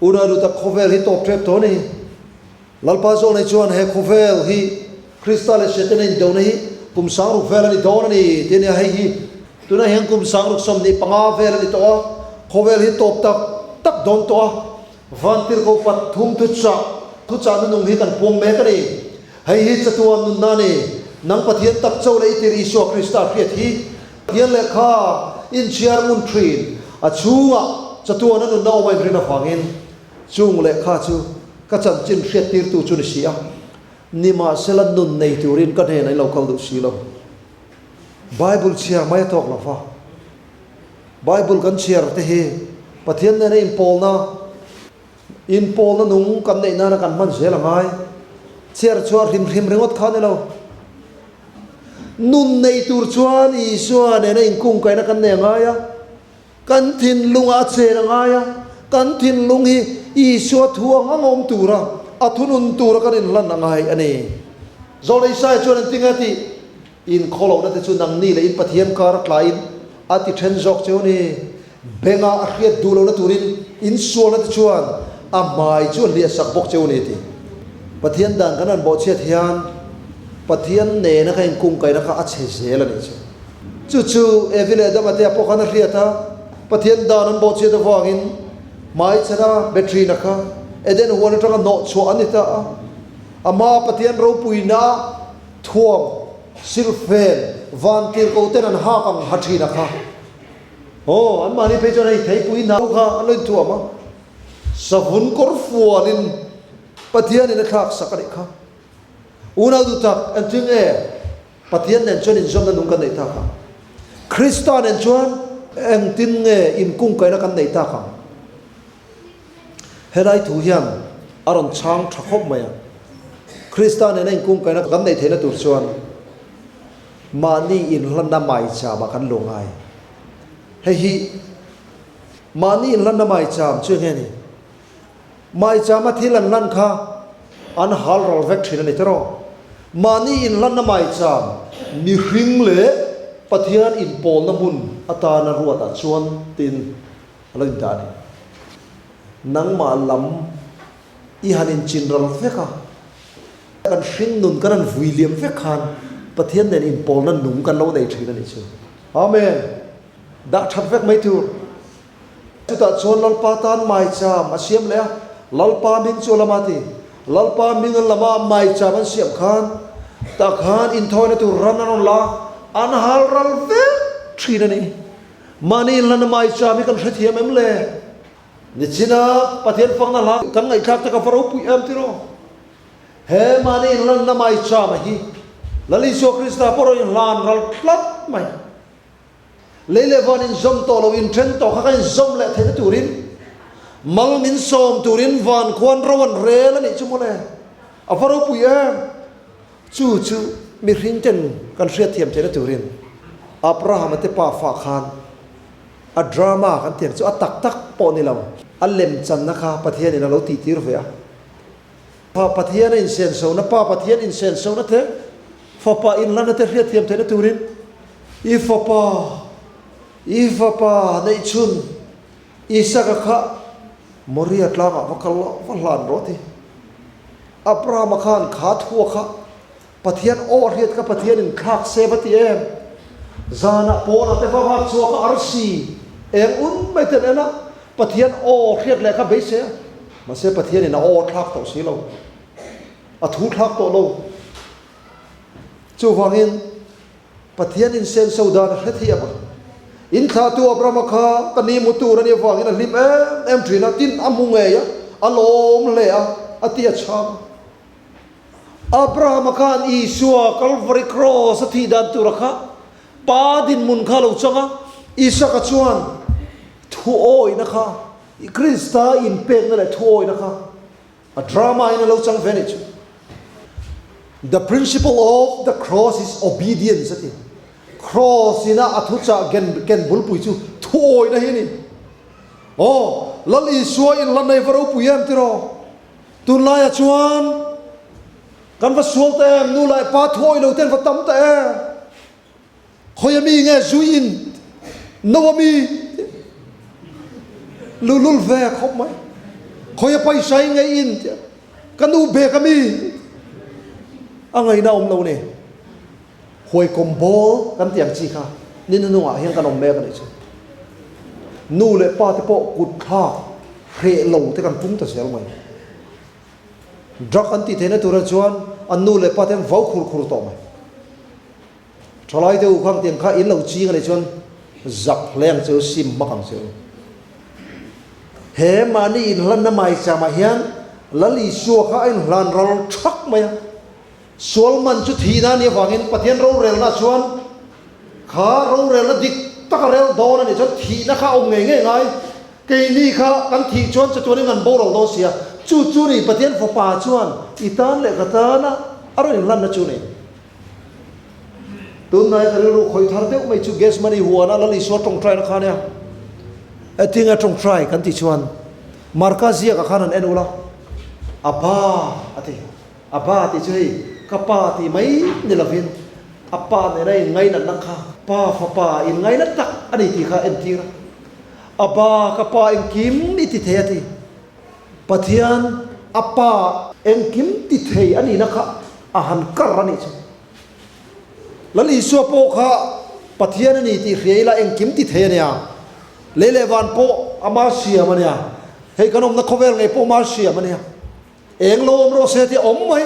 Unau duh tak khawvel hi tawp tep tawh a ni. Lalpa zawk nei chuan he khawvel hi Krista leh Setana indona hi kum sangruk vel a ni dawn a ni tih a nia. Hei hi tunah hian kum sangruk 25 vel a ni tawh a, khawvel hi tawp tak tak dawn tawh a, Vantirhkoh pathum thuchah thuchah nunung hi kan puang mek a ni. Hei hi chatuan nunna a ni. Nang Pathian tak cho leh i tir Isua Krista hriat hi Pathian lehkha inchhiar ngun thin a chhungah chatuana nunna awm a inrin avangin chung lehkha chu ka chanchin hriattirtu chu ni si a, nimahsela nun nei turin ka hnenah in lo kal duh si lo. Bible chhiar mai a tawk lo va. Bible kan chhiar te hi Pathian nena inpawlna, inpawlna nung kan neih nana kan hman zel a ngai. Chhiar chhuah hrim hrim ringawt kha a ni lo. Nun nei tur chuan Isua nena inkungkaihna kan nei a ngai a, kan thinlungah a chen a ngai a, kan thinlung hi Isua thu ang ang awm tura, a thunun tura kan inhlan a ngai a ni. Zawlna Isaia chuan engtin nge a tih? In khawlohna te chu nangni leh in Pathian kar a tlaiin a ti then zawk cheu a ni. Benga a hriat duh lohna turin in sualna te chuan a hmai chu a hliah sak bawk cheu a ni a ti. Pathian dan kan han bawhchhiat hian Pathian nena kha inkungkaihna kha a chhe zel a nih chu. Chu chu Evi leh Adama te ah pawh khan a hriat a, Pathian dan an bawhchhiat avangin hmaichhana battery-na kha Eden huan atanga hnawh chhuah a ni ta a. Ama Pathian ropuina Thuam, silhfen, vantirhkoh ten an hak ang ha thin a kha. Aw, an mahni phei chuan hei theipui nau kha an lo inthuam a, savun kawr fualin Pathianin a thlak sak a nih kha. Unau duh tak, engtin nge Pathian nen chuan inzawmna nung kan neih tak ang? Krista nen chuan engtin nge inkungkaihna kan neih tak ang? Helai thu hian a rawn chhang tha khawp mai a, Krista nena inkungkaihna kan neih theihna tur chuan mahni inhlanna maicham ah kan luh ngai. Hei hi mahni inhlanna maicham chu enge ni? Maichama thil an hlan kha an hal ral vek thin a ni tiraw? Mahni inhlanna maicham mihring leh Pathian inpawlna hmun atana ruatah chuan tin A lo indah a ni. Nangmah lam i han inchin ral vek a, kan hring nun kan han vui liam vek khan Pathian nen inpawlna nung kan lo nei thin a nih chu. Amen. Dah that vek mai tur. Chutah chuan Lalpa tan maicham a siam leh a, Lalpa hming chu a lama ti. Lalpa hming an lama maicham an siam khan tah khan inthawina tur ran an rawn la a, an hal ral vek thin a ni. Mahni inhlan a maicham hi kan hrethiam em le? Nichina Pathian fakna hla kan ngaihthlak te ka va ropui em tiraw? He mahni inhlanna maicham hi Lal Isua Krista pawh rawn inhlan ral tlat mai. Lei leh van inzawm tawh lo, inthen tawh kha kan inzawm leh theihna turin mal min sawm turin van khuan ro an rel a nih chu mawle. A va ropui em? Chu chu mihring ten kan hriatthiam theihna turin Abrahama te pa fa khan a drama kan tih ang chu a tak tak pawh ni lo, a lem channa kha Pathianin a lo tihtir ve a. Pa Pathian a insenso-na, Pa Pathian insenso-na te, Fapa inlana te hriatthiam theihna turin i fapa, i fapa neihchhun Isaka kha Moria tlangah va kal la, va hlan rawh ti. Abrahama khan kha thua kha Pathian aw a hriat kha Pathianin thlak se va ti em? Zanah pawnah te va vak chhuak a arsi eng un mai ten en a, Pathian aw hriat leh kha beisei a, mahse Pathianin a aw a thlak tawh si lo, a thu thlak tawh lo. Chuvangin Pathian insenso dan a hre thiam a, in thlahtu Abrahama kha ka ni mu tur a nih avangin a hlim em em thin a, tin a hmu ngei a, a lawm hle a, a ti a chhang a. Abrahama khan Isua Calvary Cross a thih dan tura kha pa dinhmun kha a lo chang a, Isaka chuan thuawihna kha, Krista inpekna leh thuawihna kha A drama in a lo chang ve anih chu. The principle of the cross is obedience a ti. Cross ina a thuchah gen ken bulpui chu thuawihna hi a ni. Aw, Lal Isua in la nei va ropui em tiraw? Tunlaiah chuan kan va sual ta em, nu leh pa thuawih lo ten va tam ta em? Khawi a mi nge zui in no a mi luhlul ve khawp mai. Khawi a paisa i ngei in tia ka nu bag ami a ngaihna awm lo ni. Huaikawm bawl kan tih ang chi kha ni hnuhnungah hian kan awm mek a nih chu. Nu leh pa te pawh kut thlak hreh lo te kan pung ta zel mai. Drug an tih theihna turah chuan an nu leh pa te an vau khur khur tawh mai. Thalai te u khang tiang kha in lo ching a nih chuan zak hle ang che u, sim hmak ang che u. He mahni inhlanna maicham ah hian Lal Isua kha a inhlan ral thak mai a. Sual man chu thihna a nih avangin Pathian rorelna chuan kha rorelna dik taka rel dawn a nih chuan thihna kha a awm ngei ngei ngai. Keini kha kan thih chuan chatuanin kan boral dawn sia. Chu chu ni Pathian Fapa chuan i tan leh ka tana a rawn inhlanna chu ni. Tunhnai ka rilru khawih thar deuh mai chu Gethsemane huana Lal Isua tawngtaina kha ania. Etinge tawngtai kan tih chuan Marka ziakah khan han en ula, Abba a ti. A ba tih chu hei ka pa tih mai ni lovin a pa nena inngainatna kha pa fapa inngaina tak a ni tih kha a entir a. A ba ka pa engkim i ti thei a ti. Pathian a pa engkim ti thei a nihna kha a han kar a nih chu. Lal Isua pawh kha Pathian a ni tih hria ila engkim ti thei a nia. Lei leh van pawh ama siam a nia. Hei kan awmna khawvel ngei pawh ama siam a nia. Eng lo awm rawh se tih a awm mai.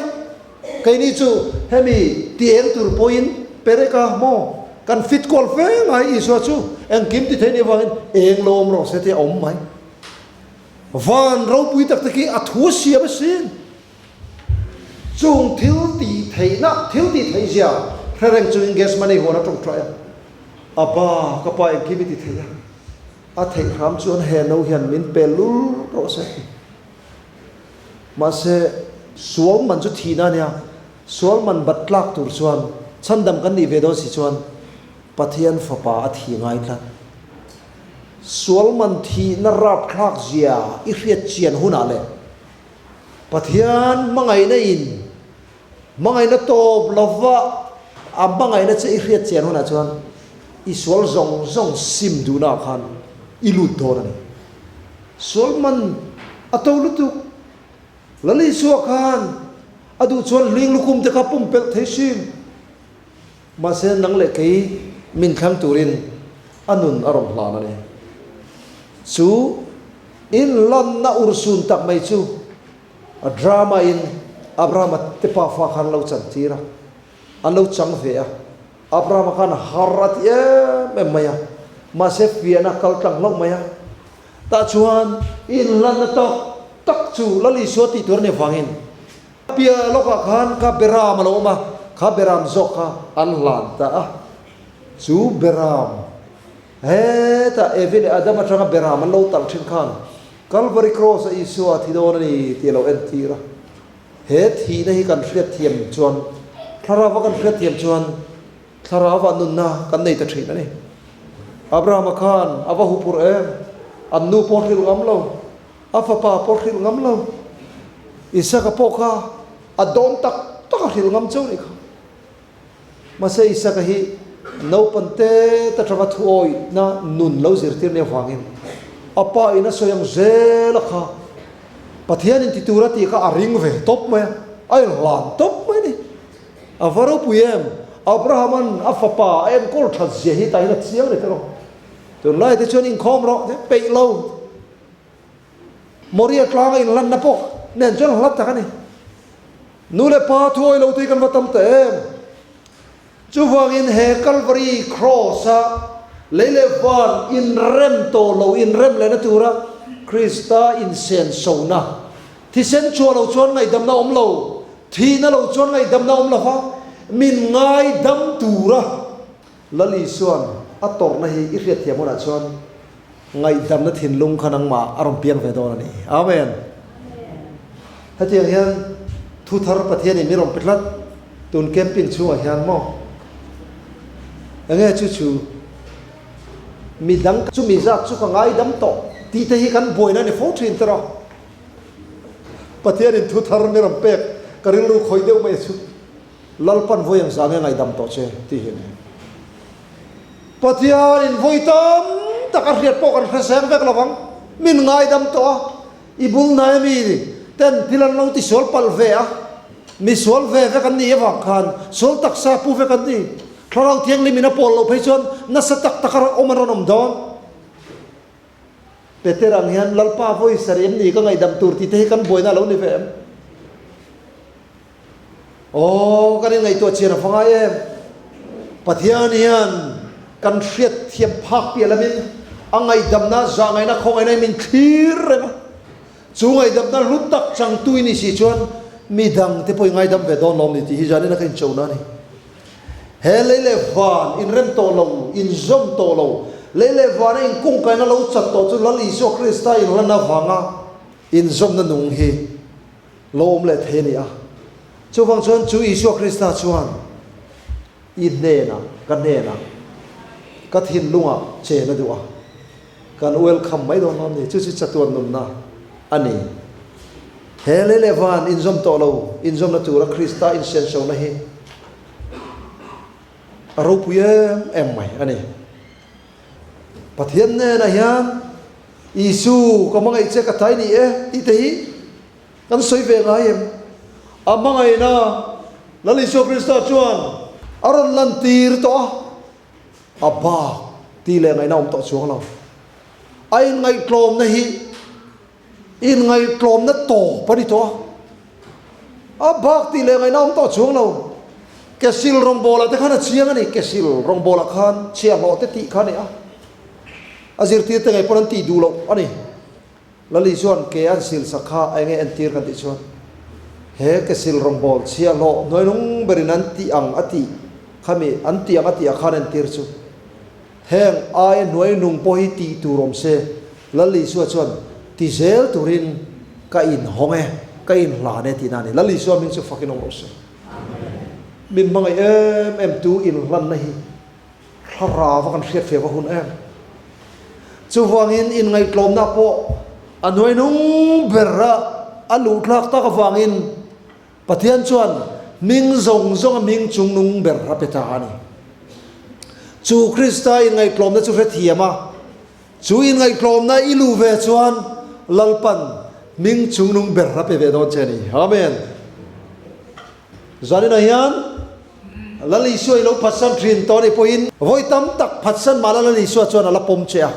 Keini chu hemi ti eng tur pawhin perek a maw? Kan fit kual fe ngai Isua chu engkim ti thei nih avangin eng lo awm rawh se tih a awm mai. Van ropui tak te khi a thu a siam asin. Chung thil tih theihna, thil tih theih zia hre reng chungin Gethsemane huan a tawngtai a, Abba, ka pa engkim i ti thei a, a theih hram chuan he no hian min pe lul rawh se ti. Mahse, sual man chu thihna a nia, sual man bat tlak tur chuan chhandam kan nih ve dawn si chuan Pathian Fapa a thi ngai tlat. Sual man thihna rapthlak zia i hriat chian hunah leh Pathian hmangaihna in hmangaihna tawp lova a hmangaihna che i hriat chian hunah chuan i sual zawng zawng sim duhnaah khan i lut dawn a ni. Sual man a to lutuk. Lal Isua khan a duh chuan hling lukhum te kha pumpelh thei hrim. Mahse nang leh kei min thlang turin a nun a rawn hlan a ni. Chu inlanna urhsun tak mai chu a drama in Abrahama te pafa khan lo chantir a, an lo chang ve a. Abrahama khan har a ti em em mai a, mahse fiahna kal tlang hlauh mai a. Tah chuan inhlanna tak tak chu Lal Isua tih tur a nih avangin piah lawkah khan kha beram a lo awm a, kha beram zawk kha an hlan ta a. Chu beram, hetah Evi leh Adam atanga beram an lo talh thin khan Calvary Cross-a Isua a thi dawn a ni tih a lo entir a. He thihna hi kan hriatthiam chuan, thlarauva kan hriatthiam chuan thlarauva nunna kan nei ta thin a ni. Abrahama khan a va hupur em? An nu pawh hrilh ngam lo, a fapa pawh hrilh ngam lo. Isaka pawh kha a dawn tak tak a hrilh ngam chauh nih kha. Mahse Isaka hi naupan te ta tanga thuawihna nun lo zirtir nia vangin a pa in a sawi ang zel a kha Pathian in ti tur a tih kha a ring ve tawp mai a, a inhlan tawp mai a ni. A va ropui em! Abraham-a'n a fapa a enkawl that zia hi tah hian a chiang leh tawh. Tunlai te chuan inkhawm rawh peih lo. Moria tlanga inhlanna pawh nen chuan hla tak a ni. Nu leh pa thuawi lo te hi kan va tam ta em? Chuvangin he Calvary Cross-a lei leh van inrem tawh lo inrem lehna tura Krista insenso-na, thisen chhuah lo chuan ngaihdamna awm lo, thihna lo chuan ngaihdamna awm lova min ngaidam tura Lal Isua'n a tawrhna hi i hriatthiam hunah chuan ngaihdamna thinlung kha nangmah a rawn piang ve dawn a ni. Amen. Hetiang hian thu thar Pathianin min rawn pe tlat tun camping chhungah hian maw? Enge chu chu midang chumi zat chu ka ngaidam tawh tih te hi kan buaina a ni fo thin tiraw? Pathianin thu thar min rawn pek ka rilru khawih deuh mai chu. Lalpan vawi ang zah nge ngaihdam tawh che tih hi a ni. Pathianin vawi tam tak a hriat pawh kan hre seng vek lovang, min ngaidam tawh a. I bul hnai ami ten thil an lo tisual palh ve a, mi sual ve vek an nih avang khan sual taksa pu vek an ni. Thlarau Thianghlim in a pawl loh phei chuan nasa tak tak a awm an rawn awm dawn. Peter ang hian Lalpa vawi sarih em ni ka ngaihdam tur tih te hi kan buaina a lo ni ve em? Aw, kan inngaihtuah chian a va ngai em? Pathian hian kan hriat thiam phak piah lamin a ngaihdamna, zahngaihna, khawngaihna hi min thlir reng a. Chu ngaihdamna hlu tak changtu i nih si chuan midang te pawh i ngaidam ve dawn lawm ni tih hi zanin a ka inchona a ni. He lei leh van inrem tawh lo, inzawm tawh lo, lei leh vana inkungkaina lo chat tawh chu Lal Isua Krista inlan avanga inzawmna nung hi lo awm leh thei a ni a. Chuvang chuan chu Isua Krista chuan i hnenah, ka hnenah, ka thinlungah chen a duh a, kan welcome mai dawn hlawm ni. Chu chu chatuan nunna a ni. He lei leh van inzawm tawh lo, inzawmna tura Krista insenso-na hi a ropui em em mai a ni. Pathian hnenah hian Isu ka hmangaih che ka tai ni e tih te hi kan sawi ve ngai em? A hmangaihna Lal Isua Krista chuan a rawn lantir tawh a, a bak tih leh ngaihna awm tawh chuang lo. A inngaihtlawmna hi Inngaihtlawmna tawp a ni tawh a, a bak tih leh ngaihna awm tawh chuang lo. Kesil rawngbawlah te khan a chiang a ni, kesil rawngbawlah khan chhiahhlawh te tih kha a ni a, a zirtir te ngei pawn an tih duh loh a ni. Lali chuan ke an sil sak kha a enge entir kan tih chuan he kesil rawngbâwl chhiahhlawh hnuailung berin an tih ang a tih khami an tih ang a tih ah khan entir chu Heng aia hnuai nung pawh hi tih tur awm se, Lal Isua chuan ti zel turin ka inhawng e, ka inhlan e tihna a ni. Lal Isua hming chu fakin awm rawh se. Min hmangaih em em tu inhlanna hi thlarau a kan hriat feh va hun em. Chuvangin inngaihtlawmna pawh a hnuai nung ber a a luh thlak tak avangin Pathian chuan hming zawng zawnga hming chungnung ber a pe ta a ni. Chu Krista inngaihtlawmna chu hrethiam a, chu inngaihtlawmna i luh ve chuan Lalpan hming chungnung ber a pe ve dawn che a ni. Amen. Zaninah hian Lal Isua i lo phatsan thin tawh anih pawhin vawi tam tak phatsan mahla Lal Isua chuan a la pawm che a.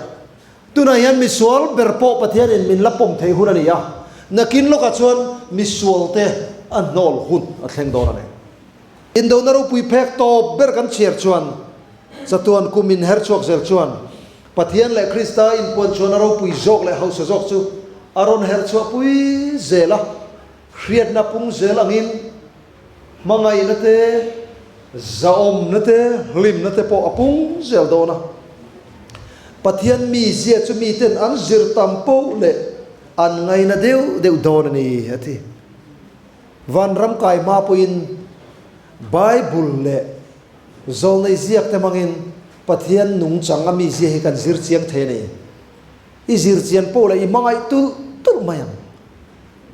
Tunah hian misual ber pawh Pathianin min la pawm theih hun a ni a, nakin lawkah chuan misualte a hnawl hun a thleng dawn a ni. Indona ropui phek tawp ber kan chhiar chuan chatuan kum in her chhuak zel chuan Pathian leh Krista inpuanchhuahna ropui zawk leh hausa zawk chu a rawn her chhuahpui zel a, hriatna pung zel angin Hmangaihna te, zahawmna te, hlimna te pawh a pung zel dawn a. Pathian mizia chu miten an zir tam poh leh an ngaina deuh deuh dawn a ni, a ti. Vanram kai hma pawhin Bible leh zawlnei ziak te hmangin Pathian nungchang a mizia hi kan zir chiang thei a ni. I zir chian poh leh i hmangaih tulh tulh mai ang.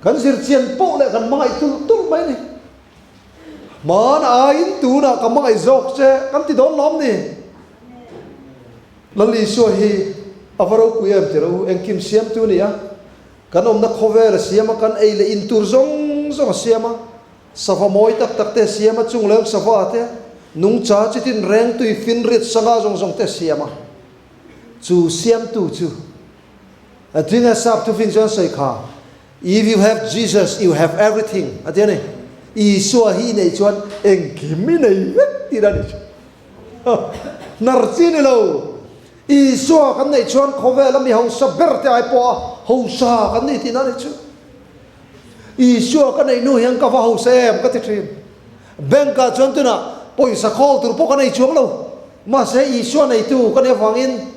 Kan zir chian poh leh kan hmangaih tulh tulh mai a ni. Hmaan aiin tunah ka hmangaih zawk che kan ti dawn lawm ni. Lal Isua hi a va ropui em ti rawh u, engkim siamtu a ni a, kan awmna khawvel a siam a, kan ei leh in tur zawng zawng a siam a, sava mawi tak tak te a siam a, chungleng sava te, nungcha chitin reng tui finriat sangha zawng zawng te a siam a, chu siamtu chu A tinge sap thufing chuan sawi kha, If you have Jesus, you have everything a ti a ni. Isua hi i neih chuan engkim i nei vek tih a ni chu. Hnar chi ni lo. Isua kan neih chuan khawvela mi hausa ber te ai pawha hausa kan ni tihna a ni chu. Isua ka neih hnu hian ka va hausa em ka ti thin. Bank ah chuan tunah pawisa khawl tur pawh ka nei chuang lo. Mahse Isua neitu ka nih avangin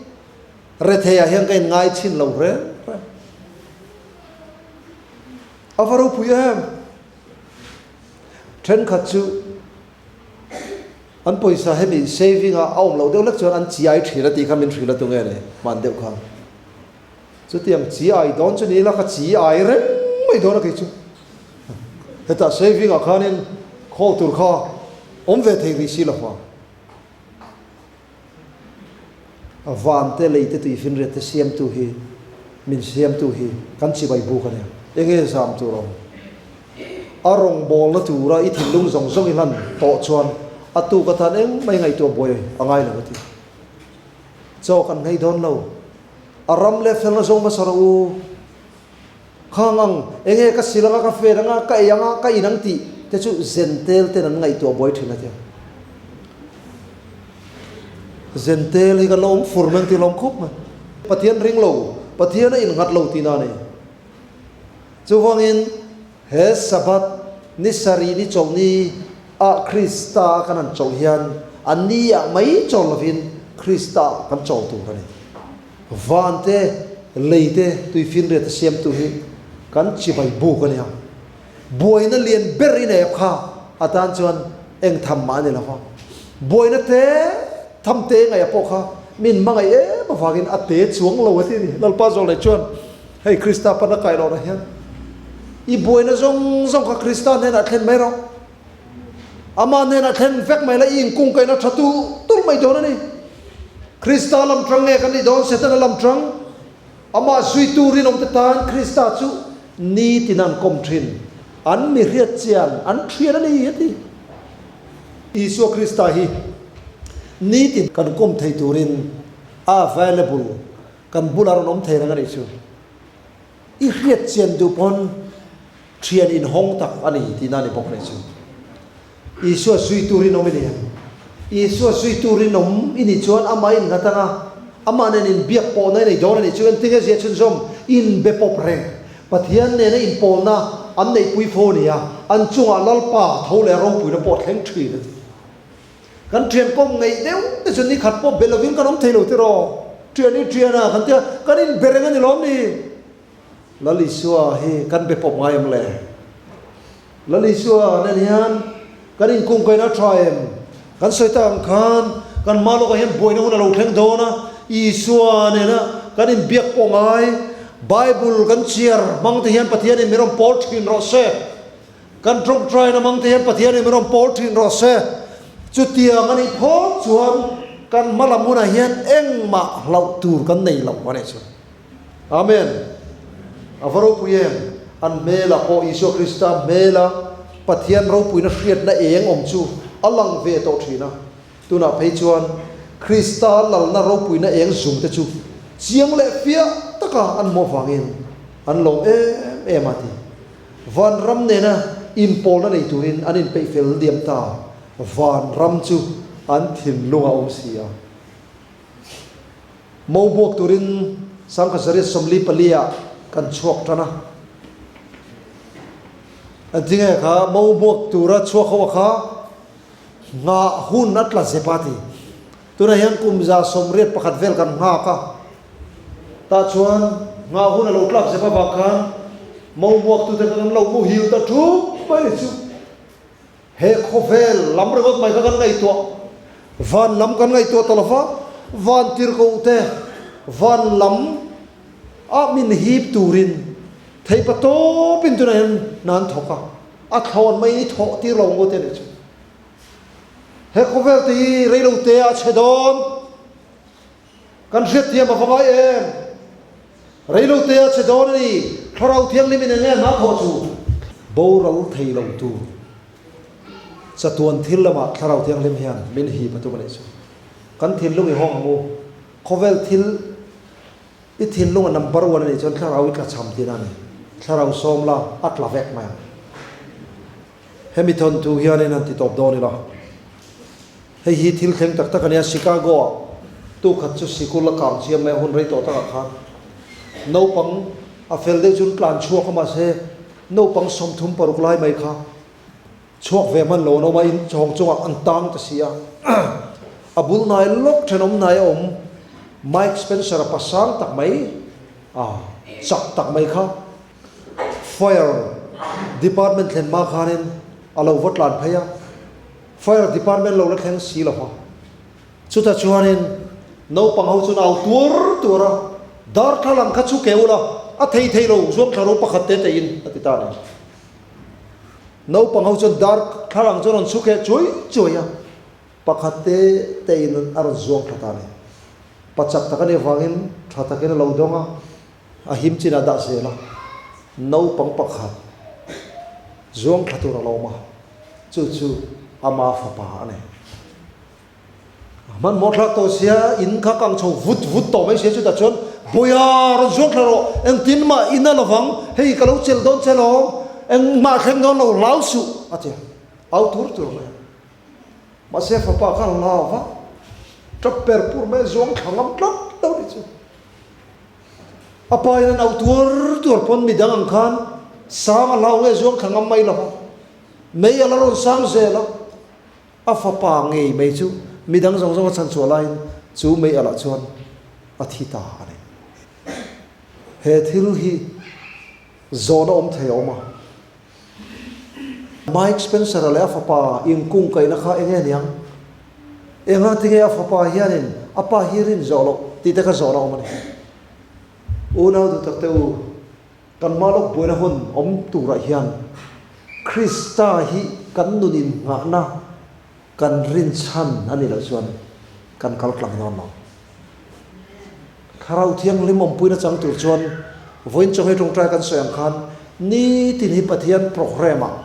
Retheiah hian ka inngai chhin lo reng reng. A va ropui em! Thenkhat chu an pawisa hemi saving a a awm loh deuh lek chuan an chi ai thin a tih kha min hrilh a tunge ni hman deuh khan. Chutiang chi ai dawn chu ni ila ka chi ai reng mai dawn a kei chu. Hetah saving ah khanin khawl tur kha awm ve thei rih si lo va. A van te lei te tui finriat te siamtu hi min siamtu hi kan chibai buk a nia. Enge zam tur awm? A rawngbawlna tura i thinlung zawng zawng i hlan tawh chuan a tuk atan engmah i ngaihtuah buai a ngai lo a ti. Chaw kan nghei dawn lo. A ram leh felna zawng hmasa rawh u. Khang ang, enge ka sil anga, ka fer anga, ka ei anga, ka in ang tih te chu zentel ten an ngaihtuah buai thin a tia. Zentel hi kan la awm fur mai ang tih lawm khawp mai. Pathian ring lo, Pathian a innghat lo tihna a ni. Chuvangin he Sabbath ni sarih ni chawlhni ah Krista kan han chawlh hian a ni ah mai chawl lovin Krista kan chawl tur a ni. Van te, lei te, tuifinriat a siamtu hi kan chibai buk a nia. Buaina lian ber i nei kha a tan chuan eng tham mah a ni lo va. Buaina te tham te ngaih a pawh kha min hmangaih em avangin a te chuang lo a ti a ni. Lalpa zawlnei chuan hei Krista pan a kai lohna hian i buaina zawng zawng kha Krista hnenah thlen mai rawh. Amah hnenah thlen vek mai la i inkungkaihna tha tulh tulh mai dawn a ni. Krista lam tang nge kan nih dawn? Setana lam tang. Amah zuitu rinawmte tan Krista chu nitin an kawm thin. An mi hriat chian an thian a ni a ti. Isua Krista hi nitin kan kawm thei turin a available, kan bulah rawn awm thei reng a nih chu. I hriat chian duh pawn Thian inhawng tak a ni tihna a ni bawk leh chu. Isua zuitu rinawm i ni em? Isua zuitu rinawm i nih chuan amah innghat anga amah nen inbiak pawhna i nei dawn a nih chu. Engtin nge ziah chhunzawm? Inbe pawp reng. Pathian nena inpawlna an neihpui fo a ni a, an chungah Lalpa tho leh ropuina pawh a thleng thin a ti. Kan thian kawm ngeih deuh te chu nikhat pawh be lovin kan awm thei lo tiraw? Thian i thian a kan tia, kan inbe reng a ni lawm ni? Lal Isua hi kan be pawp ngai em le? Lal Isua nen hian kan inkungkaihna a tha em? Kan sawi tak ang khan kan hma lawkah hian buaina hun a lo thleng dawn a, Isua nena kan inbiak pawh ngai, Bible kan chhiar hmang te hian Pathianin min rawn pawl thin rawh se. Kan tawngtaina hmang te hian Pathianin min rawn pawl thin rawh se. Chutiang a nih phawt chuan kan hma lam hunah hian engmah hlauh tur kan nei lo a nih chu. Amen. A va ropui em? An hmelah pawh Isua Krista hmela Pathian ropuina hriatna eng awm chu a lang ve tawh thin a. Tunah phei chuan Krista lalna ropuina eng zung te chu chiang leh fiah taka an hmuh avangin an lawm em em a ti. Vanram nena inpawlna nei turin an inpeih fel diam ta. Vanram chu an thinlung a awm si a. Mo buak turin 1944 ah kan chhuak tan a. Engtinge kha mo buak tura chhuak ho a kha nghah hun a tla zep a ti. Tunah hian kum 81 vel kan nghak a. Tah chuan nghah hun a lo tlak zep avang khan mo buak tute kha kan lo muhil ta thup mai chu. He khawvel lam ringawt mai kha kan ngaihtuah, van lam kan ngaihtuah ta lova, van tirhkoh te van lam ah min hip turin theipa tawpin tunah hian hna an thawk a, a thlawn mai i thawh tir lo ngawt e nih chu. He khawvel te hi reilote ah a chhe dawn. Kan hriatthiam a va ngai em? Reilote a che dawn a ni. Thlarau Thianghlimin eng nge hna thawh chu? Boral thei lo tur chatuan thil lamah Thlarau Thianghlim hian min hip a tum a nih chu. Kan thinlung i hawng ang u. Khawvel thil i thinlung a number one a nih chuan Thlarau i tlachham tihna a ni. Thlarau sawm la a tla vek mai ang. Hemi thawnthu hianin han ti tawp dawn ila. Hei hi thil thleng tak tak a nia, Chicago-ah tukhat chu sikul a kang chiam mai a, hun rei tawh takah khan naupang a fel deuh chuan tlan chhuak a, mahse naupang 36 lai mai kha chhuak ve hman lo an awm a, in chhawng chungah an tang ta si a. A bul hnai lawk thenawm hnai a awm Mike Spencer-a pasang tak mai, a chak tak mai kha Fire Department thlen hma khanin a lo va tlan phei a, Fire Department lo la thleng si lo va. Chutah chuanin naupang ho chuan au tuar tuar a, Darthlalang kha chu ke ula, a thei thei lo, zuam thla ro pakhat te tein a ti ta a ni. Naupang ho chuan darthlalang chu a rawn chhu keh chuai chuai a, pakhat te tein a rawn zuang thla ta a ni. Pachak tak a nih avangin tha takin a lo dawng a. A him chin a dah zel a, naupang pakhat zuang thla tur a lo awm a, chu chu ama fapa a ni. Hmanhmawh thlak tawh sia, in kha kang chho vut vut tawh mai sia, chutah chuan Bawia rawn zuang thla rawh, engtin mah in a lovang, hei ka lo chelh dawn che lawm, engmah thleng dawn lo, hlau suh a ti a, au tur tur mai a. Mahse fapa kha hlau va, tap per pur mai a, zuang thla ngam tlat lo ni chu. A pa in an au tuar tuar pawn midang ang khan sang a hlau nge zuang thla ngam mai lo va, mei a la rawn sang zel a. A fapa ngei mai chu midang zawng zawng a chhan chhuah laiin chu mei alah chuan a thi ta a ni. He thil hi zawhna awm thei a awm a. Mike Spencer-a leh a fapa inkungkaihna kha eng nge niang? Enga tinge a fapa hianin a pa hi rin zawh loh tih te kha zawhna awm a ni. Unau duh tak te u, Kan hma lawk buaina hun awm turah hian Krista hi kan nun innghahna kan rinchhan a nih loh chuan kan kal tlang dawn lo. Thlarau Thianghlim awmpuina chang tur chuan vawiin chaw hei tawngtai kan sawi ang khan nitin hi Pathian programme ah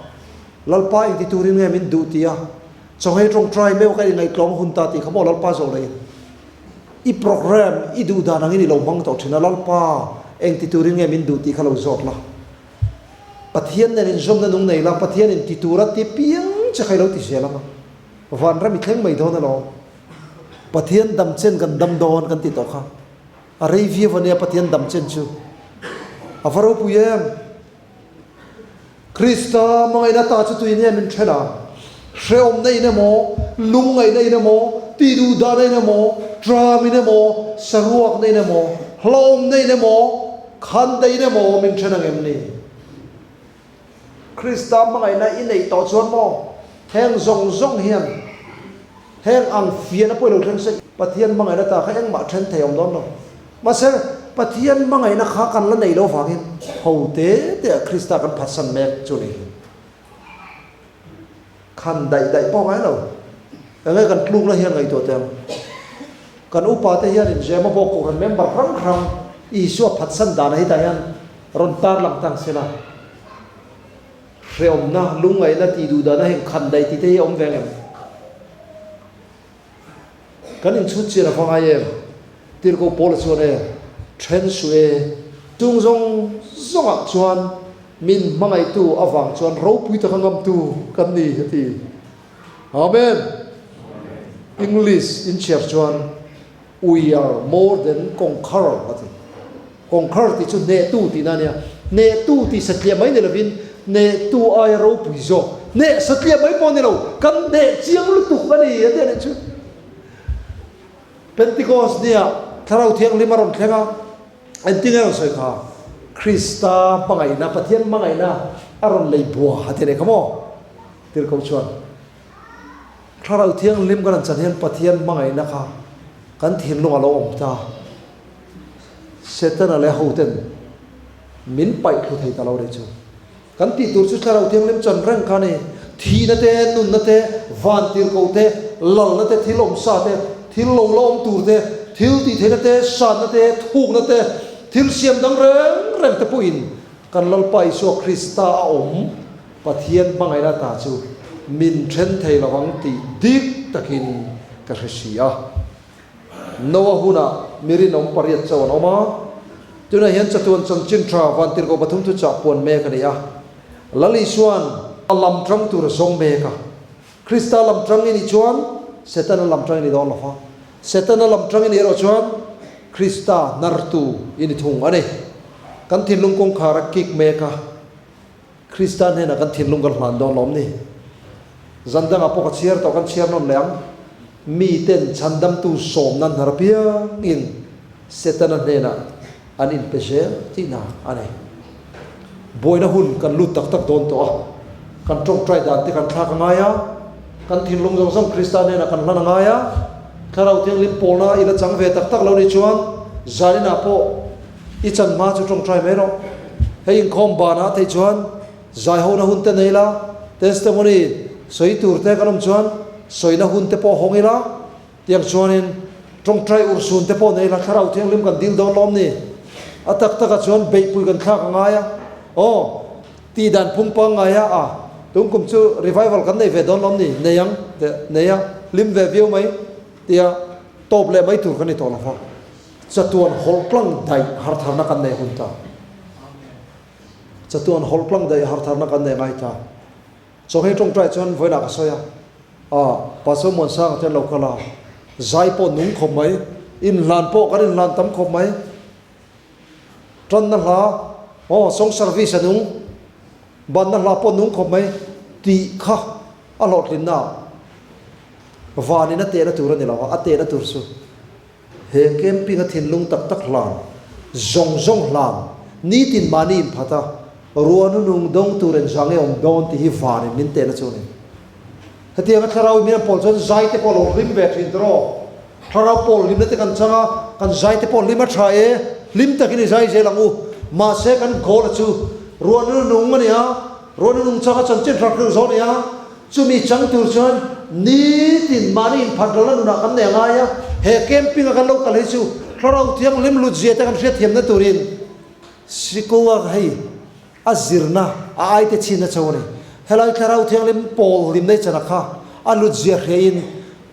Lalpa engti turin nge min duh tia chaw hei tawngtai meuh ka inngaihtlawm hun ta tih kha maw Lalpa zawh leh in I programme i duh dan angin i lo hmang tawh thin a, Lalpa, eng ti turin nge min duh tih kha lo zawt la. Pathian nen inzawmna nung nei la, Pathianin ti tura ti piang che kha i lo ti zel ang a, vanram i thleng mai dawn alawm. Pathian dam chen kan dam dawn kan ti tawh kha. A rei viau ania Pathian dam chen chu. A va ropui em! Krista hmangaihna ta chu tuin nge min then a? Hrehawmna in emaw, lungngaihna in emaw, tihduhdahna in emaw, tram in emaw, saruakna in emaw, hlauhawmna in emaw, khandaih in emaw min then ang em ni? Krista hmangaihna i neih tawh chuan maw heng zawng zawng hian heng ang fiahna pawh i lo thleng se Pathian hmangaihna ta kha engmah then thei a awm dawn lo. Mahse, Pathian hmangaihna kha kan la neih loh vangin ho te te ah Krista kan phatsan mek chu ni. Khan daih daih pawh ngai lo. Enge kan tlukna hian ngaihtuah teh ang. Kan upa te hian in Zema bawk Kohhran member hrang hrang Isua phatsan dana hi tah hian rawn tarlang tang sela. Hreawmna, lungngaihna tih duh dana heng khan daih tih te hi a awm ve ang em? Kan inchhut chian a va ngai em? Tirhkoh Paula chuan e, Then suh e, chung zawng zawngah chuan min hmangaihtu avang chuan ropui taka ngamtu kan ni, a ti. Amen! English inchhiar chuan We are more than conqueror a ti. Conqueror tih chu hnehtu tihna a nia. Hnehtu tih satliah mai ni lovin hnehtu aia ropui zawk. Hneh satliah mai pawh a ni lo, kan hneh chiang lutuk a ni a ti a nih chu. Pentecost nia Thlarau Thianghlim a rawn thleng a, engtin nge a rawn sawi kha? Krista hmangaihna, Pathian hmangaihna a rawn lei bua a ti a nih kha maw? Tirhkoh chuan. Thlarau Thianghlim kan han chan hian Pathian hmangaihna kha kan thinlung a lo awm ta. Setana leh hoten min paih thlu thei ta lo rih chu. Kan tih tur chu Thlarau Thianghlim chan reng kha a ni. Thihna te, nunna te, vantirhkoh te, lalna te, thil awmsa te, thil lo la awm tur te, thil tihtheihna te, sanna te, thukna te, thil siam dang reng reng te pawhin kan Lalpa Isua Krista a awm. Pathian hmangaihna ta chu min then thei lo ang tih dik takin ka hre si a. Noa hunah mi rinawm pariat chauh an awm a, tunah hian chatuan chanchin tha vantirhkoh pathum thuchah puan mek a ni a. Lal Isua'n a lam tang tur a zawng mek a. Krista lam tang i nih chuan Setana lam tang i ni dawn lo va, Setana lam tang i nih erawh chuan Krista hnartu i ni thung a ni. Kan thinlung kawngkhar a kik mek a. Krista hnenah kan thinlung kan hlan dawn lawm ni? Zan dangah pawh ka chhiar tawh kan chhiar nawn leh ang. Miten chhandamtu sawmna hnar apiangin Setana hnenah an inpe zel tihna a ni. Buaina hun kan lut tak tak dawn tawh a, kan tawngtai dan te kan thlak a ngai a, kan thinlung zawng zawng Krista hnenah kan hlan a ngai a, Thlarau Thianghlim pawlna i la chang ve tak tak lo nih chuan zaninah pawh I chan hma chu tawngtai mai rawh. Hei inkhawm banah theih chuan zaihona hun te nei la, testimony sawi tur te kan awm chuan sawina hun te pawh hawng ila, tiang chuanin tawngtai urhsun te pawh nei la, Thlarau Thianghlim kan dil dawn lawm ni. A tak takah chuan beihpui kan thlak a ngai a, aw, tih dan phung pangngai a, a, tun kum chu revival kan nei ve dawn lawm ni, nei ang, teh, nei a, hlim ve viau mai, tia tawp leh mai tur kan ni tawh lo va, chatuan hawlh tlang daih hartharna kan nei hun ta. Chatuan hawlh tlang daih hartharna kan nei ngai ta. Chawhmeh tawngtai chuan vawiinah ka sawi a, ah Pastor Muansanga te an lo kal a, zai pawh nung khawp mai, inhlan pawh kan inhlan tam khawp mai, tanna hla aw song service a nung, banna hla pawh nung khawp mai tih kha a hlawhtlinna ah vanin a tehna tur a ni lo a, a tehna tur chu he camping a thinlung tak tak hlan, zawng zawng hlan, nitin mahni inphat a, ruahnu nung dawng tur engzah nge awm dawn tih hi vanin min tehna chu a ni. Hetianga thlarau in min an pawl chuan zai te pawh a lo hlim ve thin tawh. Thlarau pawl hlimna te kan chang a, kan zai te pawh hlim a tha e, hlim takin i zai zel ang u. Mahse kan goal a chu ruahnu nung a ni a, ruahnu nung changa chanchin hrak hril zawh a ni a, Chumi chang tur chuan nitin mahni inphat rawlna nunah kan nei a ngai a, he camping a kan lo kal hi chu Thlarau Thianghlim hlutzia te kan hriatthiamna turin Sikoa hei a zirna a aite chhinna cho a ni. Helai Thlarau Thianghlim pawl hlimna i chana kha a hlutzia hriain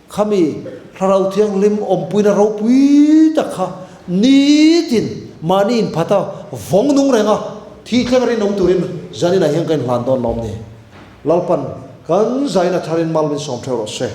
khami Thlarau Thianghlim awmpuina ropui tak kha nitin mahni inphat a vawng nung reng a, thi thleng rinawm turin zaninah hian ka inhlan dawn lawm ni. Lalpan kan zaina tharin mal min sawm theuh rawh se.